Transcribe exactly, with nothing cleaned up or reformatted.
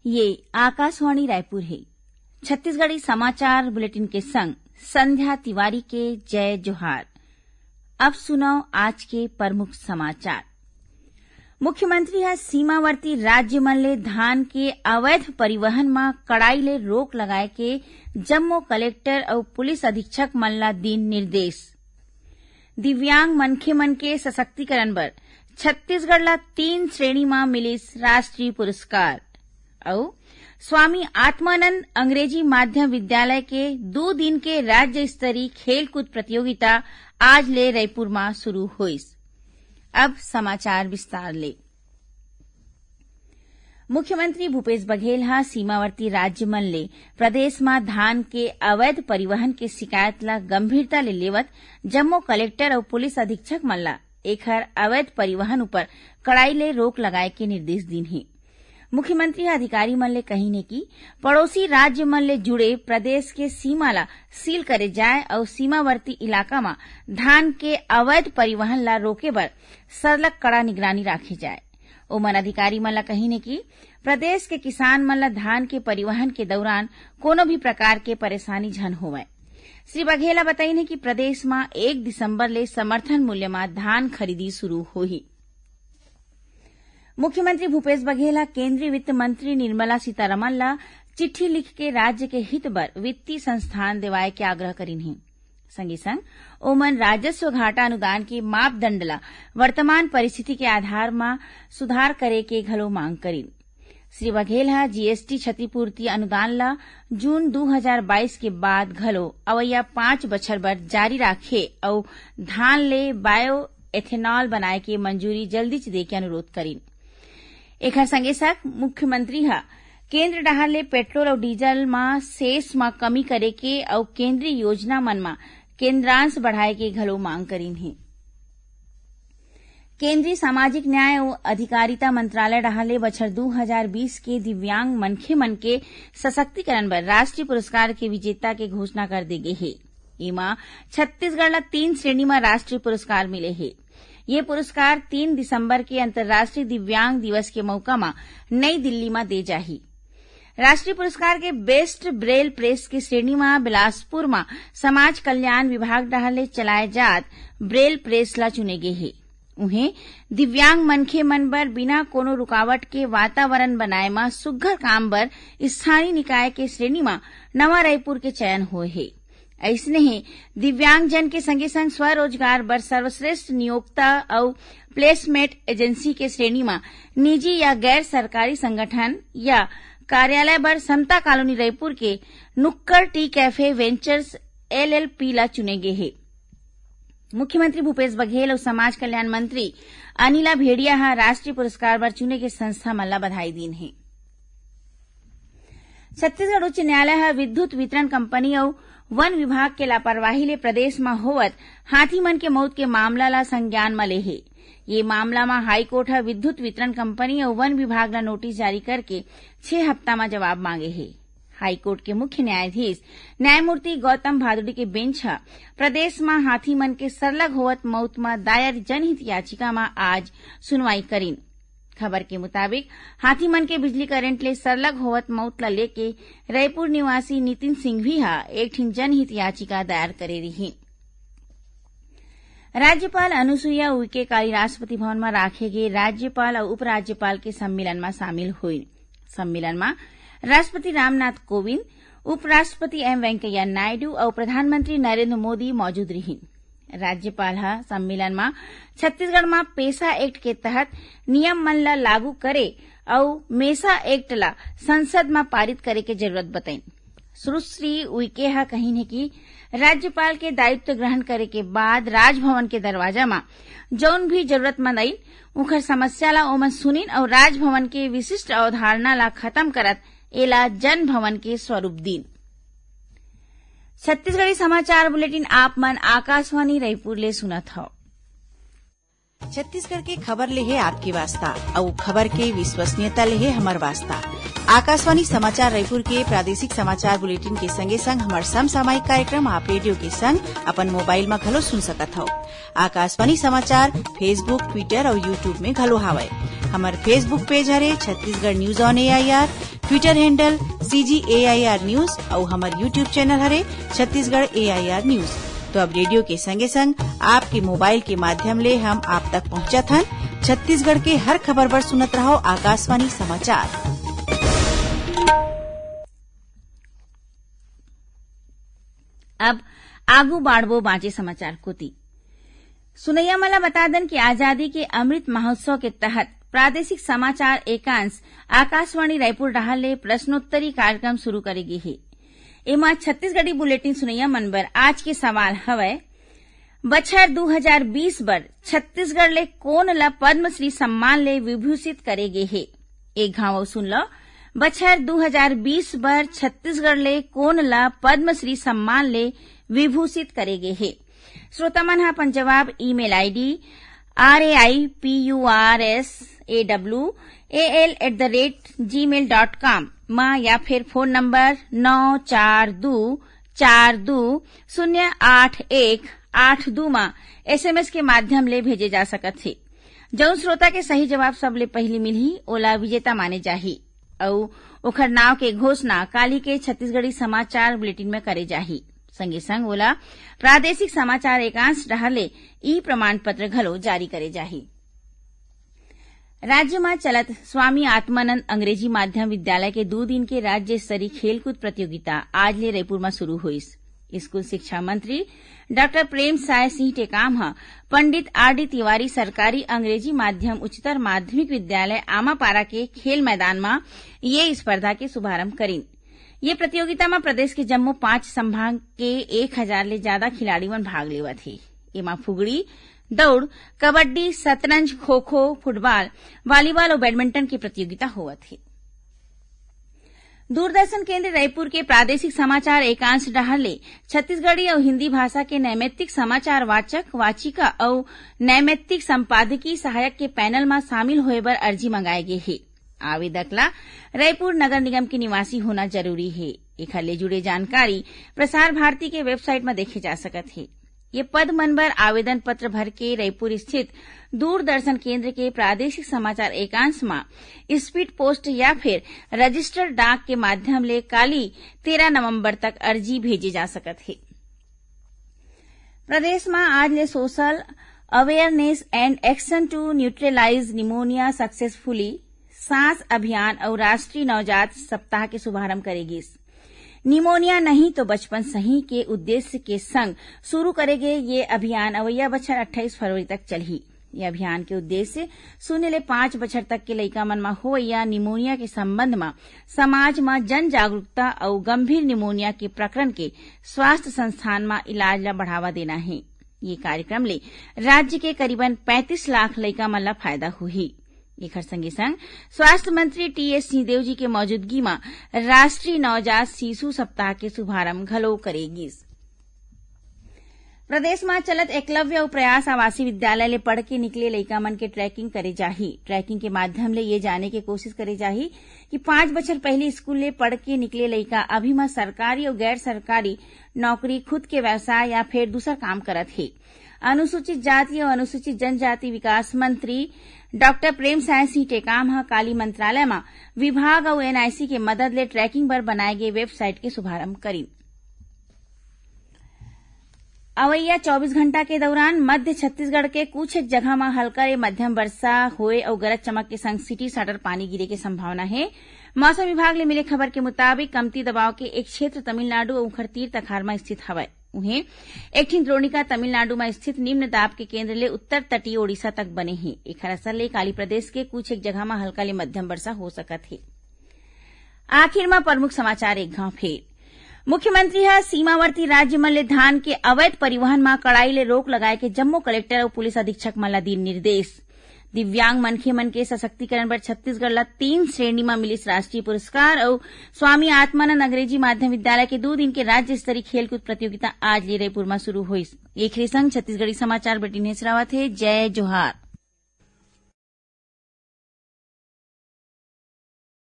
ये आकाशवाणी रायपुर हे। छत्तीसगढ़ी समाचार बुलेटिन के संग संध्या तिवारी के जय जोहार। अब सुनव आज के प्रमुख समाचार। मुख्यमंत्री ह सीमावर्ती राज्य मन ले धान के अवैध परिवहन म कड़ाई ले रोक लगाए के जम्मो कलेक्टर अउ पुलिस अधीक्षक मन ला दीन निर्देश। दिव्यांग मनखे मन के सशक्तिकरण बर छत्तीसगढ़ ला तीन श्रेणी म मिलिस राष्ट्रीय पुरस्कार। अउ स्वामी आत्मानंद अंग्रेजी माध्यम विद्यालय के दू दिन के राज्य स्तरीय खेलकूद प्रतियोगिता आज ले रईपुर म शुरू होइस। अब समाचार विस्तार ले। मुख्यमंत्री भूपेश बघेल ह सीमावर्ती राज्य मन ले प्रदेश म धान के अवैध परिवहन के शिकायत ला गंभीरता ले लेवत जम्मो कलेक्टर अउ पुलिस अधीक्षक मन ला एखर अवैध परिवहन उपर कड़ाई ले रोक लगाए के निर्देश दीन हे। मुख्यमंत्री ह अधिकारी मन ले कहिन हे कि पड़ोसी राज्य मन ले जुड़े प्रदेश के सीमा ला सील करे जाए अउ सीमावर्ती इलाका म धान के अवैध परिवहन ला रोके बर सरलग कड़ा निगरानी राखे जाए। ओमन अधिकारी मन ला कहिन हे कि प्रदेश के किसान मन ला धान के परिवहन के दौरान कोनो भी प्रकार के परेशानी झन होवय। श्री बघेल ह बताइन हे कि प्रदेश म एक दिसंबर ले समर्थन मूल्य म धान खरीदी शुरू होही। मुख्यमंत्री भूपेश बघेल ह केंद्रीय वित्त मंत्री निर्मला सीतारमण ला चिट्ठी लिख के राज्य के हित बर वित्तीय संस्थान देवाए के आग्रह करिन हे। संगे संग ओमन राजस्व घाटा अनुदान के मापदंड ला वर्तमान परिस्थिति के आधार म सुधार करे के घलो मांग करिन। श्री बघेल ह जीएसटी क्षतिपूर्ति अनुदान ला जून दू हजार बाईस के बाद घलो अवइया पांच बछर बर जारी राखे अउ धान ले बायो एथेनॉल बनाए के मंजूरी जल्दीच दे के अनुरोध करिन। एखर संगे संग मुख्यमंत्री ह केंद्र डहार ले पेट्रोल अउ डीजल म सेस म कमी करे के अउ केंद्रीय योजना मन म केंद्रांश बढ़ाए के घलो मांग करिन हे। केंद्रीय सामाजिक न्याय अउ अधिकारिता मंत्रालय डहार ले बछर दू हजार बीस के दिव्यांग मनखे मन के सशक्तिकरण बर राष्ट्रीय पुरस्कार के विजेता के घोषणा कर दे गे हे। एमा छत्तीसगढ़ ला तीन श्रेणी म राष्ट्रीय पुरस्कार मिले हे। ये पुरस्कार तीन दिसंबर के अंतर्राष्ट्रीय दिव्यांग दिवस के मौका म नई दिल्ली म दे जाही। राष्ट्रीय पुरस्कार के बेस्ट ब्रेल प्रेस के श्रेणी म बिलासपुर म समाज कल्याण विभाग डहार ले चलाए जात ब्रेल प्रेस ला चुने गे हे। उहें, दिव्यांग मनखे मन बर बिना कोनो रुकावट के वातावरण बनाए म सुघ्घर काम बर स्थानीय निकाय के श्रेणी म नवा रायपुर के चयन होए हे। अइसने ही दिव्यांगजन के संगे संग स्वरोजगार बर सर्वश्रेष्ठ नियोक्ता अउ प्लेसमेंट एजेंसी के श्रेणी म निजी या गैर सरकारी संगठन या कार्यालय बर समता कॉलोनी रायपुर के नुक्कड़ टी कैफे वेंचर्स एलएलपी ला चुने गे हे। मुख्यमंत्री भूपेश बघेल अउ समाज कल्याण मंत्री अनिला भेड़िया ह राष्ट्रीय पुरस्कार बर चुने गे संस्था मन ला बधाई दीन हे। छत्तीसगढ़ उच्च न्यायालय ह विद्युत वितरण कंपनी अउ वन विभाग के लापरवाही ले प्रदेश म होवत हाथी मन के मौत के मामला ला संज्ञान म ले हे। ये मामला म हाईकोर्ट ह विद्युत वितरण कंपनी अउ वन विभाग ला नोटिस जारी करके छह हफ्ता म जवाब मांगे हे। हाईकोर्ट के मुख्य न्यायाधीश न्यायमूर्ति गौतम भादुड़ी के बेंच ह प्रदेश म हाथी मन के सरलग होवत मौत म दायर जनहित याचिका म आज सुनवाई करिन। खबर के मुताबिक, हाथी मन के बिजली करंट ले सरलग होवत मउत ल लेके रईपुर निवासी नितिन सिंघवी ह एक ठिन जनहित याचिका दायर करे रिहीन। राज्यपाल अनुसुईया उइके काली राष्ट्रपति भवन म राखे गे राज्यपाल अउ उपराज्यपाल के सम्मेलन म शामिल होइन। सम्मेलन म राष्ट्रपति रामनाथ कोविंद, उपराष्ट्रपति एम वेंकैया नायडू अउ प्रधानमंत्री नरेंद्र मोदी मौजूद रिहीन। राज्यपाल ह सम्मेलन म छत्तीसगढ़ म पेसा एक्ट के तहत नियम मन ल लागू करे अउ मेसा एक्ट ल संसद म पारित करे के जरूरत बतईन। सुश्री उइके ह कहिन हे कि राज्यपाल के दायित्व ग्रहण करे के बाद राजभवन के दरवाजा म जउन भी जरूरतमंद आइन, उंखर समस्या ल ओमन सुनिन अउ राजभवन के विशिष्ट अवधारणा ल खत्म करत एला जनभवन के स्वरूप दीन। छत्तीसगढ़ी समाचार बुलेटिन आप मन आकाशवाणी रईपुर ले सुनत हव। छत्तीसगढ़ के खबर ले हे आपके वास्ता, अउ खबर के विश्वसनीयता ले हे हमर वास्ता। आकाशवाणी समाचार रईपुर के प्रादेशिक समाचार बुलेटिन के संगे संग हमर समसामयिक कार्यक्रम आप रेडियो के संग अपन मोबाइल म घलो सुन सकत हव। आकाशवाणी समाचार Facebook, Twitter अउ YouTube में घलो हावय। हमर Facebook पेज हरे Chhattisgarh News on AIR। Twitter handle C G A I R News अउ हमर YouTube channel हरे Chhattisgarh A I R News। तो अब रेडियो के संगे संग आपके मोबाइल के माध्यम ले हम आप तक पहुंचत हन। छत्तीसगढ़ के हर खबर बर सुनत रहो आकाशवाणी समाचार। अब आगू बाढ़बो बांचे समाचार कोति। सुनैया मन ला बता दन कि आजादी के अमृत महोत्सव के तहत प्रादेशिक समाचार एकांश आकाशवाणी रायपुर डहार ले प्रश्नोत्तरी कार्यक्रम शुरू करे गे हे। एमा छत्तीसगढ़ी बुलेटिन सुनैया मन बर आज के सवाल हवय, बछर दू हजार बीस बर छत्तीसगढ़ ले कोन ल पद्मश्री सम्मान ले विभूषित करे गे हे? एक घाव अउ सुन लो, बछर दू हजार बीस बर छत्तीसगढ़ ले कोन ल पद्मश्री सम्मान ले विभूषित करे गे हे? श्रोता मन ह अपन जवाब email ID R A I P U R S A W A L at the rate gmail dot com म या फिर फोन नंबर नौ चार दू चार दू शून्य आठ एक आठ दू म एसएमएस के माध्यम ले भेजे जा सकत हे। जउन श्रोता के सही जवाब सबले पहिली मिलही, ओला विजेता माने जाही अउ ओखर नाव के घोषणा काली के छत्तीसगढ़ी समाचार बुलेटिन में करे जाही। संगे संग ओला प्रादेशिक समाचार एकांश डहार ले ई प्रमाण पत्र घलो जारी करे जाही। राज्य म चलत स्वामी आत्मानंद अंग्रेजी माध्यम विद्यालय के दू दिन के राज्य स्तरीय खेलकूद प्रतियोगिता आज ले रायपुर म शुरू होइस। स्कूल शिक्षा मंत्री डॉक्टर प्रेम साय सिंह टेकाम ह पंडित आर डी तिवारी सरकारी अंग्रेजी माध्यम उच्चतर माध्यमिक विद्यालय आमापारा के खेल मैदान म ये स्पर्धा के शुभारंभ करिन। ये प्रतियोगिता म प्रदेश के जम्मो पांच संभाग के एक हजार ले जादा खिलाड़ी मन भाग लेवत हे। एमा फुगड़ी, दौड़, कबड्डी, शतरंज, खो-खो, फुटबॉल, वॉलीबॉल अउ बैडमिंटन के प्रतियोगिता होवत हे। दूरदर्शन केंद्र रायपुर के प्रादेशिक समाचार एकांश डहार ले छत्तीसगढ़ी अउ हिंदी भाषा के नैमित्तिक समाचार वाचक, वाचिका अउ नैमित्तिक संपादकीय सहायक के पैनल म शामिल होए बर अर्जी मंगाए गे हे। आवेदक ला रायपुर नगर निगम के निवासी होना जरूरी हे। एखर ले जुड़े जानकारी प्रसार भारती के वेबसाइट म देखे जा सकत हे। ये पद मन बर आवेदन पत्र भर के रायपुर स्थित दूरदर्शन केंद्र के प्रादेशिक समाचार एकांश म स्पीड पोस्ट या फिर रजिस्टर्ड डाक के माध्यम ले काली तेरह नवंबर तक अर्जी भेजे जा सकत हे। प्रदेश म आज ले Social Awareness and Action to Neutralize Pneumonia Successfully सांस अभियान अउ राष्ट्रीय नवजात सप्ताह के शुभारंभ करे गिस। निमोनिया नहीं तो बचपन सही के उद्देश्य के संग शुरू करे गे ये अभियान अवइया बछर अट्ठाईस फरवरी तक चलही। ये अभियान के उद्देश्य शून्य ले पाँच बछर तक के लइका मन म होवइया निमोनिया के संबंध म समाज म जन जागरूकता अउ गंभीर निमोनिया के प्रकरण के स्वास्थ्य संस्थान म इलाज ल बढ़ावा देना हे। ये कार्यक्रम ले राज्य के करीबन पैंतीस लाख लइका मन ल फायदा होही। एखर संगे संग स्वास्थ्य मंत्री टीएस सिंहदेव जी के मौजूदगी म राष्ट्रीय नवजात शिशु सप्ताह के शुभारंभ घलो करे गिस। प्रदेश म चलत एकलव्य अउ प्रयास आवासीय विद्यालय ले पढ़ के निकले लइका मन के ट्रैकिंग करे जाही। ट्रैकिंग के माध्यम ले ये जाने के कोशिश करे जाही कि पाँच बछर पहिली स्कूल ले पढ़ के निकले लइका अभी म सरकारी अउ गैर सरकारी नौकरी, खुद के व्यवसाय या फेर दूसर काम करत हे। अनुसूचित जाति अउ अनुसूचित जनजाति विकास मंत्री डॉक्टर प्रेम साय सिंह टेकाम ह काली मंत्रालय म विभाग अउ एनआईसी के मदद ले ट्रैकिंग बर बनाए गे वेबसाइट के शुभारंभ करिन। अवइया चौबीस घंटा के दौरान मध्य छत्तीसगढ़ के कुछ एक जगह म हल्का ले मध्यम वर्षा होए अउ गरज चमक के संग सिटी साटर पानी गिरे के संभावना हे। मौसम विभाग ले मिले खबर के मुताबिक, कमती दबाव के एक क्षेत्र तमिलनाडु अउ उखर तीर तखार म स्थित हवय। उहें, एक ठिन द्रोणिका तमिलनाडु म स्थित निम्न दाब के केंद्र ले उत्तर तटीय ओडिशा तक बने हे। एखर असर ले काली प्रदेश के कुछ एक जगह म हल्का ले मध्यम वर्षा हो सकत हे। आखिर म प्रमुख समाचार एक घाव फेर। मुख्यमंत्री ह सीमावर्ती राज्य मन ले धान के अवैध परिवहन म कड़ाई ले रोक लगाए के जम्मो कलेक्टर अउ पुलिस अधीक्षक मन ला दीन निर्देश। दिव्यांग मनखे मन के सशक्तिकरण बर छत्तीसगढ़ ला तीन श्रेणी म मिलिस राष्ट्रीय पुरस्कार अउ स्वामी आत्मानंद अंग्रेजी माध्यम विद्यालय के दू दिन के राज्य स्तरीय खेलकूद प्रतियोगिता आज ले रायपुर म शुरू होइस। एखरे संग छत्तीसगढ़ी समाचार बुलेटिन ह सिरावत हे। जय जोहार।